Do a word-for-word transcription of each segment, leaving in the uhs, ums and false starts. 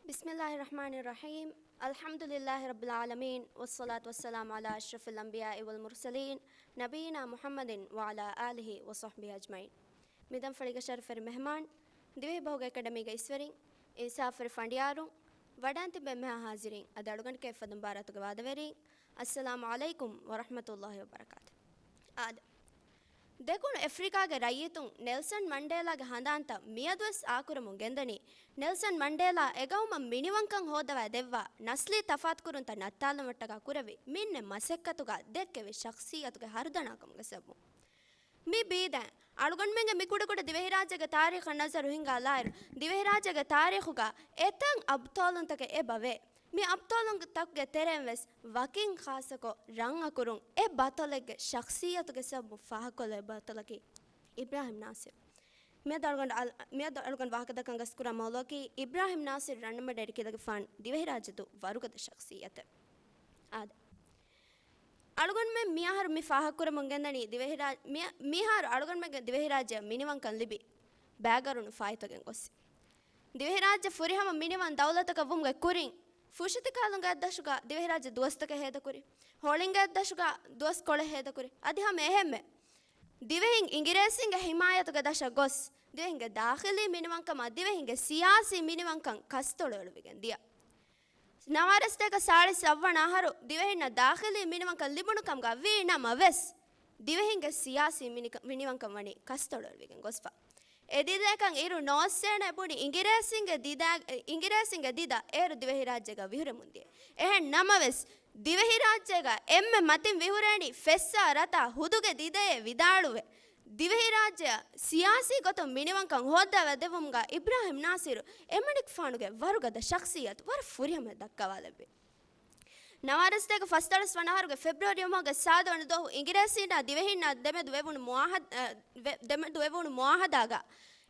بسم الله الرحمن الرحيم. الحمد لله رب العالمين، والصلاة والسلام على أشرف الأنبياء والمرسلين، نبينا محمد وعلى آله وصحبه أجمعين. މިދަންފަޅިގެ ޝަރަފުވެރި މެހެމާން، ދިވެހިބަހުގެ އެކަޑަމީގެ އިސްވެރިން، އިންސާފުވެރި ފަނޑިޔާރުން، ވަޑާން ތިބޭ މެހާ ހާޒިރީން، އަދި އަޅުގަނޑުގެ އެއްފަދަ މުބާރާތުގެ ވާދަވެރީން، އައްސަލާމު ޢަލައިކުމް ވަރަޙްމަތުﷲި ވަބަރަކާތު. އާދެ. ދެކުނު އެފްރިކާގެ ރައްޔިތުން ނެލްސަން މަންޑޭލާގެ ހަނދާންތައް މިއަދުވެސް އާކުރަމުން ގެންދަނީ، ނެލްސަން މަންޑޭލާ އެގައުމަށް މިނިވަންކަން ހޯއްދަވާ ދެއްވާ، ނަސްލީ ތަފާތުކުރުންތައް ނައްތާލުމަށްޓަކާ ކުރެއްވި މިންނެ މަސައްކަތުގަ ދެއްކެވި ޝަޚްޞިއްޔަތުގެ ހަރުދަނާކަމުގެ ސަބަބުން. މި ބީދައިން އަޅުގަނޑުމެންގެ މި ކުޑަކުޑަ ދިވެހިރާއްޖޭގެ ތާރީޚަށް ނަޒަރު ހިންގާލާއިރު، ދިވެހިރާއްޖޭގެ ތާރީޚުގަ އެތައް އަބްޠާލުންތަކެއް އެބަވޭ. މި އަބްޠާލުންތަކުގެ ތެރެއިން ވެސް ވަކިން ޚާއްޞަކޮށް ރަނގަކުރުން އެ ބަޠަލެއްގެ ޝަޚްޞިއްޔަތުގެ ސަބަބުން ފާހަގަކޮށްލެވޭ ބަޠަލަކީ އިބްރާހިމް ނާސިރު. މިއަދު އަޅުގަނޑު އަލް-، މިއަދު އަޅުގަނޑު ވާހަކަދައްކަން ގަސްކުރާ މައުޟޫޢަކީ އިބްރާހިމް ނާސިރު ރަންނަމަޑޭރި ކިލަގެފާނު ދިވެހިރާއްޖެ ދޫ ވަރުގަދަ ޝަޚްޞިއްޔަތެއް. އާދެ. އަޅުގަނޑުމެން މިއަހަރު މި ފާހަގަކުރަމުން ގެންދަނީ ދިވެހިރާ-، މި-، މިހާރު އަޅުގަނޑުމެންގެ ދިވެހިރާއްޖެއަށް މިނިވަންކަން ލިބި ބައިގަރުނު ފާއިތުވެގެން ގޮސް. ދިވެހިރާއްޖެ ފުރިހަމަ މިނިވަން ދައުލަތަކަށް ވުމުގެ ކުރިން، ފުށިތިކާލުންގެ އަށްދަށުގަ ދިވެހިރާއްޖެ ދުވަސްތަކެއް ހޭދަކުރި. ހޮޅިންގެ އަށްދަށުގަ ދުވަސްކޮޅެއް ހޭދަކުރި. އަދި ހަމަ އެހެންމެ ދިވެހިން އިނގިރޭސިންގެ ހިމާޔަތުގެ ދަށަށް ގޮސް، ދިވެހިންގެ ދާޚިލީ މިނިވަންކަމާ ދިވެހިންގެ ސިޔާސީ މިނިވަންކަން ކަސްތޮޅުއެޅުވިގެން ދިޔަ. ނަވާރަސަތޭކަ ސާޅީސް އަށްވަނަ އަހަރު ދިވެހިންނަށް ދާޚިލީ މިނިވަންކަން ލިބުނު ކަމުގަ ވީ ނަމަވެސް، ދިވެހިންގެ ސިޔާސީ މިނިކަ-، މިނިވަންކަން ވަނީ ކަސްތޮޅުއެޅުވިގެން ގޮސްފަ. އެ ދިދައަކަށް އިރު ނޯއްސޭނެ ބުނި އިނގިރޭސިންގެ ދިދަ-، އިނގިރޭސިންގެ ދިދަ އޭރު ދިވެހިރާއްޖޭގަ ވިހުރެމުން ދިޔަ. އެހެން ނަމަވެސް، ދިވެހިރާއްޖޭގަ އެންމެ މަތިން ވިހުރޭނީ ފެއްސާ ރަތާ ހުދުގެ ދިދައޭ ވިދާޅުވެ، ދިވެހިރާއްޖެއަށް ސިޔާސީ ގޮތުން މިނިވަންކަން ހޯއްދަވާ ދެއްވުމުގަ އިބްރާހިމް ނާސިރު އެމަނިކުފާނުގެ ވަރުގަދަ ޝަޚްޞިއްޔަތު ވަރަށް ފުރިހަމަ ދައްކަވާލެއްވި. ނަވާރަސަތޭކަ ފަސްދޮޅަސް ވަނަ އަހަރުގެ ފެބްރުއަރީ މަހުގެ ސާދަ ވަނަ ދުވަހު އިނގިރޭސީންނާ ދިވެހިންނާ ދެމެދު ވެވުނު މުއާހަދ-، އަ، ވެ-، ދެމެދު ވެވުނު މުއާހަދާގަ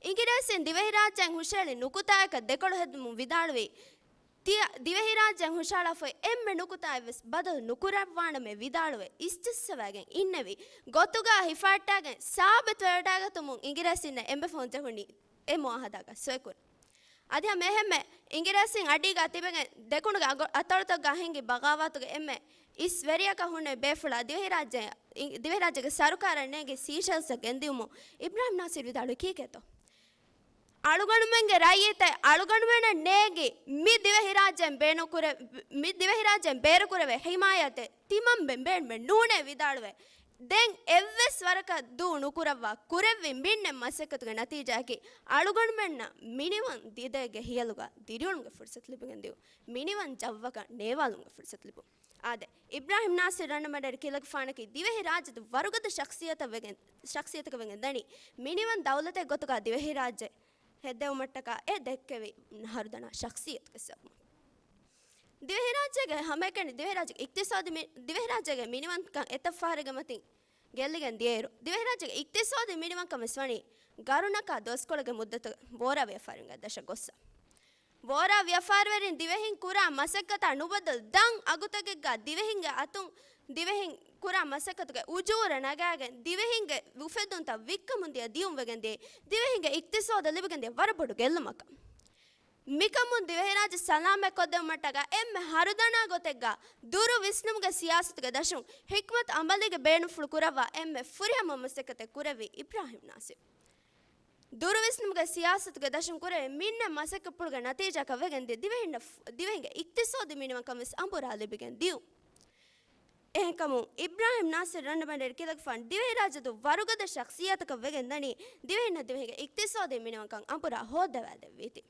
އިނގިރޭސީން ދިވެހިރާއްޖޭން ހުށައެޅި ނުކުތާއަކަށް ދެކޮޅު ހެދުމުން ވިދާޅުވީ، ތިޔަ-، ދިވެހިރާއްޖޭން ހުށައަޅާފައި އެންމެ ނުކުތާއެއްވެސް ބަދަލު ނުކުރައްވާނަމޭ ވިދާޅުވެ އިސްޖައްސަވައިގެން އިންނެވި ގޮތުގަ ހިފަހައްޓާގެން ސާބިތުވެވަޑައިގަތުމުން އިނގިރޭސީންނަށް އެނބުފަހުން ޖެހުނީ އެ މުއާހަދާގަ ސޮއިކުރަން. އަދި ހަމަ އެހެންމެ އިނގިރޭސީން އަޑީގަ ތިބެގެން ދެކުނުގެ އަގޮ-، އަތޮޅުތަކުގަ ހިނގި ބަޣާވާތުގެ އެންމެ އިސް ވެރިޔަކަށް ހުންނެވި ބޭފުޅާ ދިވެހިރާއްޖެ، އި-، ދިވެހިރާއްޖޭގެ ސަރުކާރަށް ނޭނގި ސީޝެލްސްއަށް ގެންދިއުމުން އިބްރާހިމް ނާސިރު ވިދާޅުވީ ކީކޭތޯ؟ އަޅުގަނޑުމެންގެ ރައްޔިތެއް އަޅުގަނޑުމެންނަށް ނޭނގި މި ދިވެހިރާއްޖޭން ބޭނުންކުރެ-، މި ދިވެހިރާއްޖޭން ބޭރުކުރެވޭ ހިމާޔަތެއް ތިމަންމެން ބޭނުމެއް ނޫނޭ ވިދާޅުވެ، ދެން އެއްވެސް ވަރަކަށް ދޫ ނުކުރައްވާ ކުރެއްވި މިންނެ މަސައްކަތުގެ ނަތީޖާއަކީ އަޅުގަނޑުމެންނަށް މިނިވަން ދިދައެއްގެ ހިޔަލުގަ ދިރިއުޅުމުގެ ފުރުސަތު ލިބިގެން ދިޔުން. މިނިވަން ޖައްވަކަށް ނޭވާލުމުގެ ފުރުސަތު ލިބުން. އާދެ، އިބްރާހިމް ނާސިރު ރަންނަމަޑޭރި ކިލަގެފާނަކީ ދިވެހިރާއްޖެ ދޫ ވަރުގަދަ ޝަޚްސިއްޔަތަށް ވެގެން، ޝަޚްސިއްޔަތަކަށް ވެގެން ދަނީ. މިނިވަން ދައުލަތެއް ގޮތުގަ ދިވެހިރާއްޖެ ހެއްދެވުމަށްޓަކާ އެ ދެއްކެވި ހަރުދަނާ ޝަޚްސިއްޔަތުގެ ސަބަބުން. ދިވެހިރާއްޖޭގެ ހަމައެކަނި ދިވެހިރާއްޖޭގެ އިޤްތިޞާދު މި-، ދިވެހިރާއްޖޭގެ މިނިވަންކަން އެތައް ފަހަރެއްގެ މަތިން ގެއްލިގެން ދިޔައިރު، ދިވެހިރާއްޖޭގެ އިޤްތިޞާދީ މިނިވަންކަން ވެސް ވަނީ ގަރުނަކާ ދުވަސްކޮޅެއްގެ މުއްދަތުގެ ވޯރާ ވިޔަފާރިންގެ ދަށަށް ގޮއްސަ. ވޯރާ ވިޔަފާރިވެރިން ދިވެހިން ކުރާ މަސައްކަތާ ނުބަދަލު ދަށް އަގުތަކެއްގަ ދިވެހިންގެ އަތުން ދިވެހިން ކުރާ މަސައްކަތުގެ އުޖޫރަ ނަގާގެން ދިވެހިންގެ އުފެއްދުންތައް ވިއްކަމުން ދިޔަ ދިޔުން ވެގެން ދިޔަ ދިވެހިންގެ އިޤްތިޞާދަށް ލިބިގެން ދިޔަ ވަރަށް ބޮޑު ގެއްލުމަކަށް. މިކަމުން ދިވެހިރާއްޖެ ސަލާމަތް ކޮށްދެވުމަށްޓަކާ އެންމެ ހަރުދަނާ ގޮތެއްގަ ދުރު ވިސްނުމުގެ ސިޔާސަތުގެ ދަށުން ޙިކްމަތު ޢަމަލީގެ ބޭނުންފުޅު ކުރައްވާ އެންމެ ފުރިހަމަ މަސައްކަތެއް ކުރެއްވީ އިބްރާހިމް ނާސިރު. ދުރުވިސްނުމުގެ ސިޔާސަތުގެ ދަށުން ކުރެވޭ މިންނަ މަސައްކަތްޕުޅުގެ ނަތީޖާއަކަށް ވެގެން ދި-، ދިވެހިންގެ އިޤްތިޞާދީ މިނިވަންކަން ވެސް އަނބުރާ ލިބިގެން ދިޔުން. އެހެންކަމުން، އިބްރާހިމް ނާސިރު ރަންނަމަޑޭރި ކިލަގެފާނު ދިވެހިރާއްޖެ ދޫ ވަރުގަދަ ޝަޚްސިއްޔަތަކަށް ވެގެން ދަނީ، ދިވެހިންނަށް ދިވެހިގެ އިޤްތިޞާދީ މިނިވަންކަން އަނބުރާ ހޯއްދަވާދެއްވީތީ.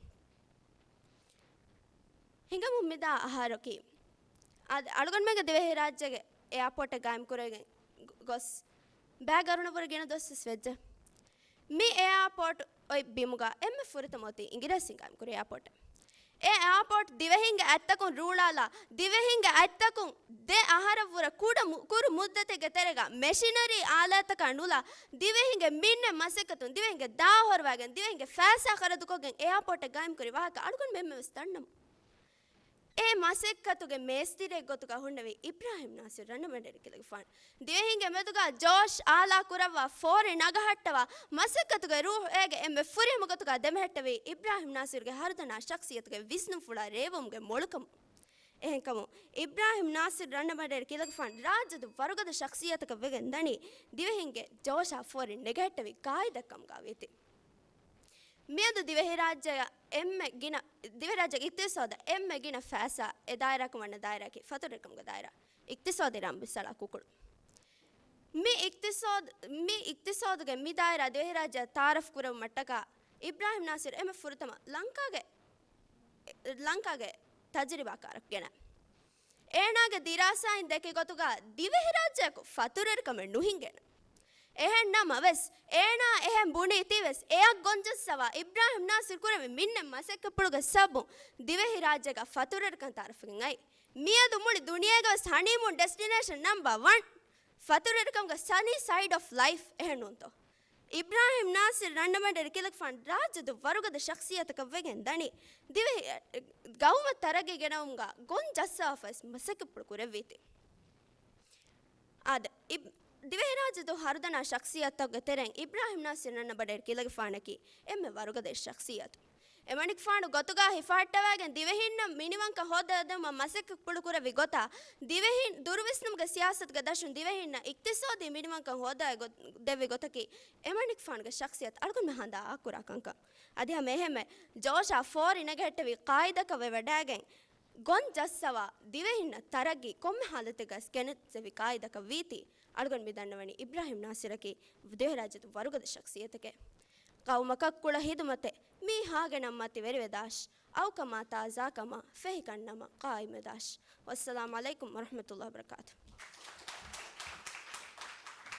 ހިނގަމުން މިދާ އަހަރަކީ، އަދި އަޅުގަނޑުމެންގެ ދިވެހިރާއްޖޭގެ އެއާޕޯޓެއް ގާއިމް ކުރެވިގެން ގޮ-، ގޮސް ބައި ގަރުނަ ވުރެ ގިނަ ދުވަސް ވެސް ވެއްޖެ. މި އެއާޕޯޓް އޮތް ބިމުގަ އެންމެ ފުރަތަމަ އޮތީ އިނގިރޭސިން ގާއިމްކުރި އެއާޕޯޓެއް. އެ އެއާޕޯޓް ދިވެހިންގެ އަތްތަކުން ރޫޅާލާ، ދިވެހިންގެ އަތްތަކުން ދެ އަހަރަށްވުރެ ކުޑަ މު-، ކުރު މުއްދަތެއްގެ ތެރޭގަ މެޝިނަރީ އާލާތްތަކާ ނުލާ، ދިވެހިންގެ މިންނެ މަސައްކަތުން ދިވެހިންގެ ދާ ހޮރުވައިގެން ދިވެހިންގެ ފައިސާ ޚަރަދުކޮށްގެން އެއާޕޯޓެއް ގާއިމްކުރި ވާހަކަ އަޅުގަނޑު އެންމެން ވެސް ދަންނަމު. އެ މަސައްކަތުގެ މޭސްތިރިއެއް ގޮތުގަ ހުންނެވި އިބްރާހިމް ނާސިރު ރަންނަބަނޑޭރި ކިލަގެފާނު. ދިވެހިންގެ މެދުގަ ޖޯޝް އާލާ ކުރައްވާ، ފޯރި ނަގަހައްޓަވާ، މަސައްކަތުގެ ރޫހު އޭގެ އެންމެ ފުރިހަމަ ގޮތުގަ ދެމެހެއްޓެވީ އިބްރާހިމް ނާސިރުގެ ހަރުދަނާ ޝަޚްސިއްޔަތުގެ ވިސްނުންފުޅާ ރޭވުމުގެ މޮޅުކަމުން. އެހެންކަމުން، އިބްރާހިމް ނާސިރު ރަންނަބަނޑޭރި ކިލަގެފާނު ރާއްޖެދު ވަރުގަދަ ޝަޚްސިއްޔަތަކަށް ވެގެން ދަނީ، ދިވެހިންގެ ޖޯޝާ ފޯރި ނެގަހެއްޓެވި ގާއިދަކަމުގަ ވީތީ. މިއަދު ދިވެހިރާއްޖެއަށް އެންމެ ގިނަ، ދިވެހިރާއްޖޭގެ އިޤްތިޞާދަށް އެންމެ ގިނަ ފައިސާ އެ ދާއިރާއަކުން ވަންނަ ދާއިރާއަކީ ފަތުރުވެރިކަމުގެ ދާއިރާ، އިޤްތިޞާދީ ރަން ބިސްއަޅާ ކުކުޅު. މި އިޤްތިޞާދު، މި އިޤްތިޞާދުގެ މި ދާއިރާ ދިވެހިރާއްޖެއަށް ތަޢާރަފް ކުރެވުމަށްޓަކާ އިބްރާހިމް ނާސިރު އެންމެ ފުރަތަމަ ލަންކާގެ، ލަންކާގެ ތަޖުރިބާކާރަކު ގެނައި. އޭނާގެ ދިރާސާއިން ދެކި ގޮތުގަ ދިވެހިރާއްޖެއަކު ފަތުރުވެރިކަމެއް ނުހިނގޭނެ. އެހެން ނަމަވެސް، އޭނާ އެހެން ބުނީތީވެސް، އެއަށް ގޮންޖައްސަވާ އިބްރާހިމް ނާސިރު ކުރެއްވި މިންނެ މަސައްކަތްޕުޅުގެ ސަބަބުން ދިވެހިރާއްޖޭގަ ފަތުރުވެރިކަން ތަޢާރަފްވެގެން އައި. މިއަދު މުޅި ދުނިޔޭގަވެސް ހަނީމޫން ޑެސްޓިނޭޝަން ނަމްބަރ ވަން ފަތުރުވެރިކަމުގެ ސަނީ ސައިޑް އޮފް ލައިފް، އެހެން ނޫންތޯ؟ އިބްރާހިމް ނާސިރު ރަންނަބަނޑޭރި ކިލަގެފާނު ރާއްޖެދު ވަރުގަދަ ޝަޚްސިއްޔަތަކަށް ވެގެން ދަނީ، ދިވެހި، ގައުމަށް ތަރައްގީ ގެނައުމުގަ ގޮން ޖައްސާފަވެސް މަސައްކަތްޕުޅު ކުރެއްވީތީ. އާދެ، އިބް-، ދިވެހިރާއްޖެދު ހަރުދަނާ ޝަޚްސިއްޔަތުތަކުގެ ތެރެއިން އިބްރާހިމް ނާސިރު ރަންނަބަނޑޭރި ކިލަގެފާނަކީ އެންމެ ވަރުގަދަ ޝަޚްސިއްޔަތު. އެމަނިކުފާނު ގޮތުގަ ހިފަހައްޓަވައިގެން ދިވެހިންނަށް މިނިވަންކަން ހޯދައިދެއްވުމަށް މަސައްކަތްޕުޅު ކުރެއްވި ގޮތާ، ދިވެހިން ދުރުވިސްނުމުގެ ސިޔާސަތުގެ ދަށުން ދިވެހިންނަށް އިޤްތިޞާދީ މިނިވަންކަން ހޯދައި ގޮ-، ދެއްވި ގޮތަކީ އެމަނިކުފާނުގެ ޝަޚްސިއްޔަތު އަޅުގަނޑުމެން ހަނދާ އާކުރާ ކަންކަން. އަދި ހަމަ އެހެންމެ ޖޯޝާ ފޯރި ނެގަހެއްޓެވި ގާއިދަކަށް ވެވަޑައިގެން ގޮން ޖައްސަވާ، ދިވެހިންނަށް ތަރައްގީ ކޮންމެ ހާލަތެއްގަސް ގެނެސްދެއްވި ގާއިދަކަށް ވީތީ، އަޅުގަނޑު މި ދަންނަވަނީ އިބްރާހިމް ނާސިރަކީ ދިވެހިރާއްޖެ ވަރުގަދަ ޝަޚްސިއްޔަތެކޭ. ގައުމަކަށް ކުޅަ ހިދުމަތެއް، މީހާގެ ނަން މަތިވެރިވެދާށި. އައުކަމާ ތާޒާކަމާ، ފެހިކަން ނަމަ ޤާއިމްވެދާށި. ވައްސަލާމް ޢަލައިކުމް ވަރަޙްމަތުﷲ ވަބަރަކާތުހު.